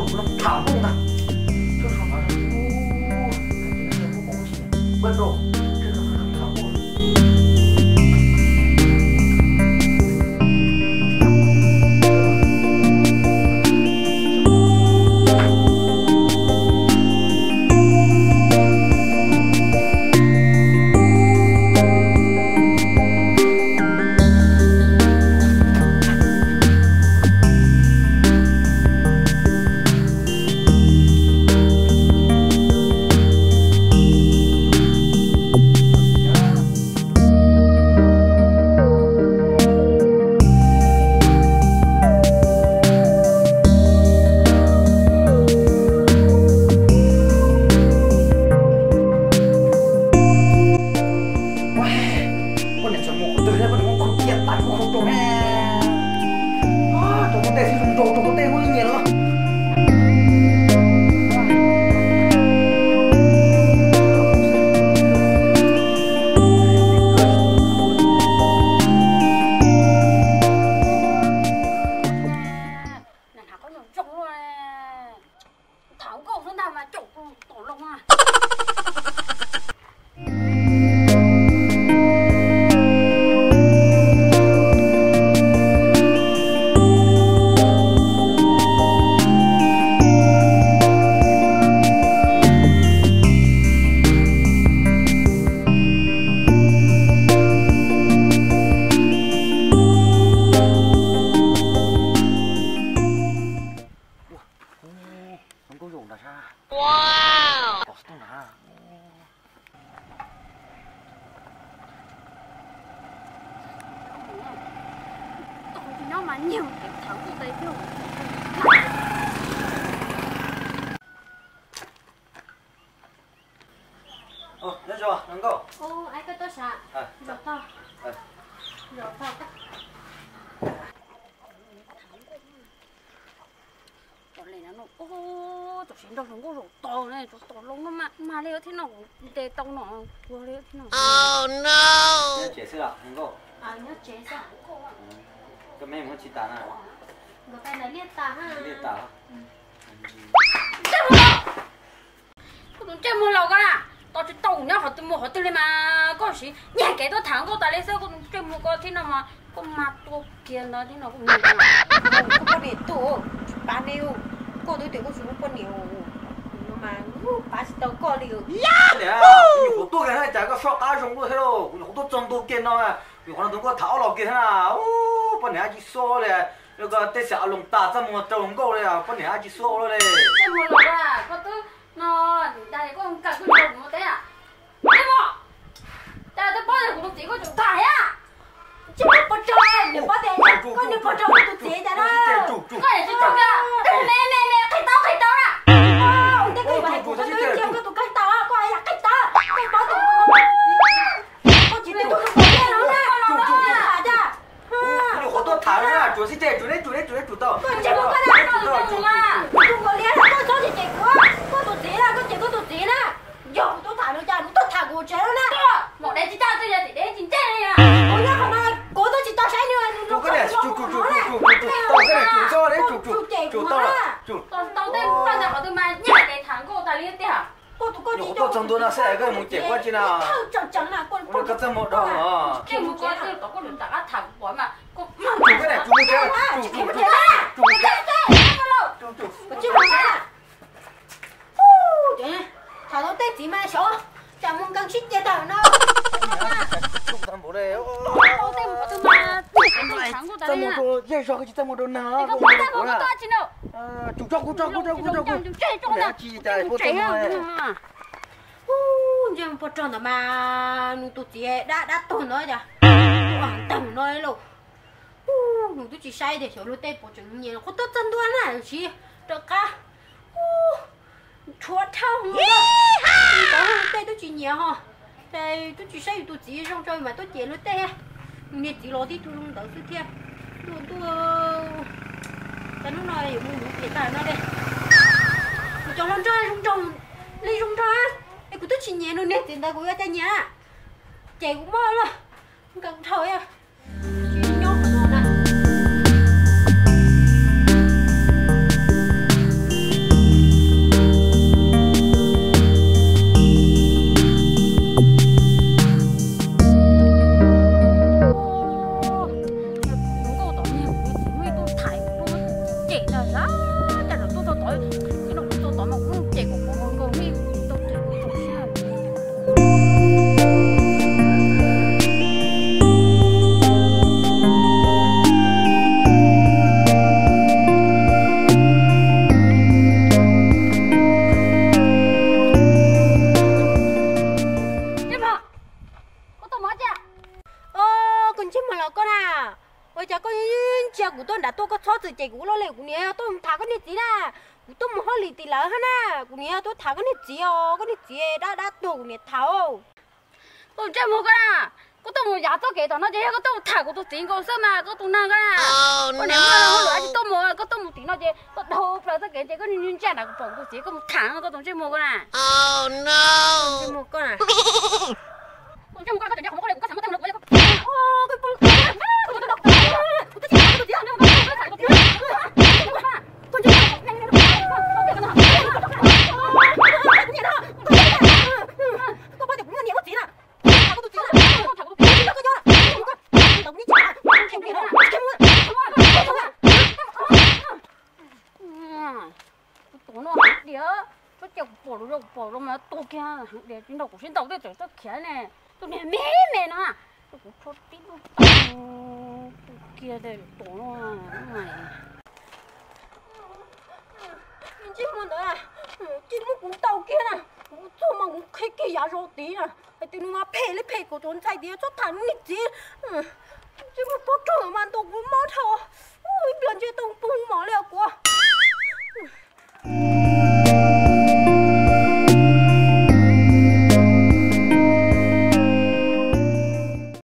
Kuv los tham npauj ntag. Tsuas so no, hais tias nws muaj hauj lwm, npaj rau, tsuas so tham npauj. Poj niam txawm mus qhov twg thiab, poj niam muab khaub cia tas kuj khaub rau ne. Rau koj tej xwb, zoo nraug rau koj tej muaj ib nyias los. Tham nkauj xwb ntag mas caum kuv tom loo na. Nkauj zoo nraug sab, tom xwb tuaj na. Tus nyob mas nyiag kev tham nkauj tais thiab. Nyob zoo nkauj. Koj tuaj sav, zov tog, zov tog. Tam sim no, tam sim nrog hluas nkauj zaum tau ne, zaum tau loo no mas mag li thiab no, kuv ntes tau no, kuv li thiab no. Nyob tsev xwb los nkauj? Nyob tsev xwb. Koj me muab tsis tas na? Nkawd pais ntawm liaj tas. Liaj tas. Koj tus ntsej muag laus koj na, tos tsis tau kuv nyob qhov twg mus qhov twg li mas koj siv nyiag kev tuaj tham nkauj tas li xwb. Koj tus ntsej muag koj thiab no mas koj mag tuaj kiag ntawd thiab no. Koj poj niam tuaj, tsis pab neb, koj twb tias koj tsis muaj poj niam no mas pab tsis tau koj li. Niam, kuv nyuam qhuav tuaj kiag na, cas koj soj qab zoo luaj thiab lauj? Kuv nyuam qhuav tuaj txog ntua kiag no, nyuam qhuav no tus nkauj tham ob los kiag thiab na. Poj niam dab tsi xuab ua luaj li, tej xyav loos tas txaj muag rau nkauj li, poj niam dab tsi xuab ua luaj li. Ntsej muag laus, koj twb no, dag koj kawg kuj nrog kuv mus teb. Ntsej muag, cas twb paub tias kuv tus txiv koj tseem tham thiab. Ntsej muag pov rog, niam paub tias koj niag pov rog kuv tus txiv cas na. Koj niam tsis tau, me me me qhib tau qhib tau na. Ua ntej koj yuav hais kuv, koj twb cia koj tus kheej tau, koj yam qhib tau, koj paub tus koj tsis tau tus kheej na. Nyuam qhuav tuaj tham na, tsuav xib teg, tsuav neb, tsuav neb, tsuav neb, tsuav tau. Koj ntsej muag koj na, tus koj liab na, koj txhob cem kuv, koj tus txiv na, koj cem koj tus txiv na. Yog kuv tuaj tham nws cas nws tuaj tham kuv tsev lawm na. Maum dev tsis coj twj yog tim dev tsis ntse li. Kuv nyob qhov no kuv twb tsis tau saib nws, nws tau, tau tej poj ntawd qhov twg mas nyiag kev tham nkauj tas li tiag. Nyuam qhuav tuaj txog ntua no xwb koj mus cem kuv tsi na. Koj txaj muag dhau os. Tsuav koj niam, tsuav mus tsev, tsuav, tsuav, tsuav, tsuav, tsuav, tsuav, tsuav. Tham tau tej txiv mas xyov cas mus nkees sib cia tawm no. Txaj muag rau zej zog, tsis txaj muag rau neeg. Tsum tso, kuv tso, kuv tso, kuv tso, kuv tso. Ntsej muag pog rog ntawd mas nws tus txiv dab dab tuag ntawd cas tuag heev no lauj. Nws twb tsis saib tias xyov luag tej puas tseem nyiam, qhuav tuaj txog ntua na, tab sis rov qab tshuav dhau no. Ntawd luag tej twb tsis nyiam ho, ces twb tsis saib yus tus txiv zoo tso mas tuaj cem luag tej. Niag txiv los tib tug zoo ntawd xwb thiab. Ntuj ntuj, cas hnub no yuav mus mus ces tag no li. Kuv cov hluas nraug zoo nraug li zoo nraug, es kuv twb tsis nyiam nws niag txiv ntawd kuv yuav cas nyiam. Ces kuv muab los nkees dhau, tsis nyob qhov no na. Li tim lawv hab na, kuv niam tuaj tham koj niag txiv os, koj niag txiv dab dab tuag kuv niam tham. Koj tus ntsej muag koj na, koj tuaj mus yav txoj kev tom no ces yog koj tuaj mus tham kuv tus txiv nkaus xwb mas koj tus neeg koj na. Koj niam muaj hauj lwm dab tsi tuaj mus, koj tuaj mus tim no ces koj dhau plaws txoj kev ces koj niag ntsej ntsag kuv pom kuv tus txiv koj mus tham koj tus ntsej muag koj na. Ntsej muag koj na. Tus no heev tiag, txhob cia kuv pom lawm, yog kuv pom lawm mas tuag kiag heev tiag, tsis nrog kuv sib ntaus tej tseem txawj khiav ne. Tus niag me me no, kuv tshuab tib lub tau kiag tus no. Ntsej muag ntawd, tsis muab kuv ntaus kiag na, kuv txog mas kuv qhib kiag yav zog tid na. Hais tias nws mas phem li phem kom cov ntxhais tias txhob tham nws niag txiv. Ntsej muag pob rog ntawd mas ntaus kuv mob dhau.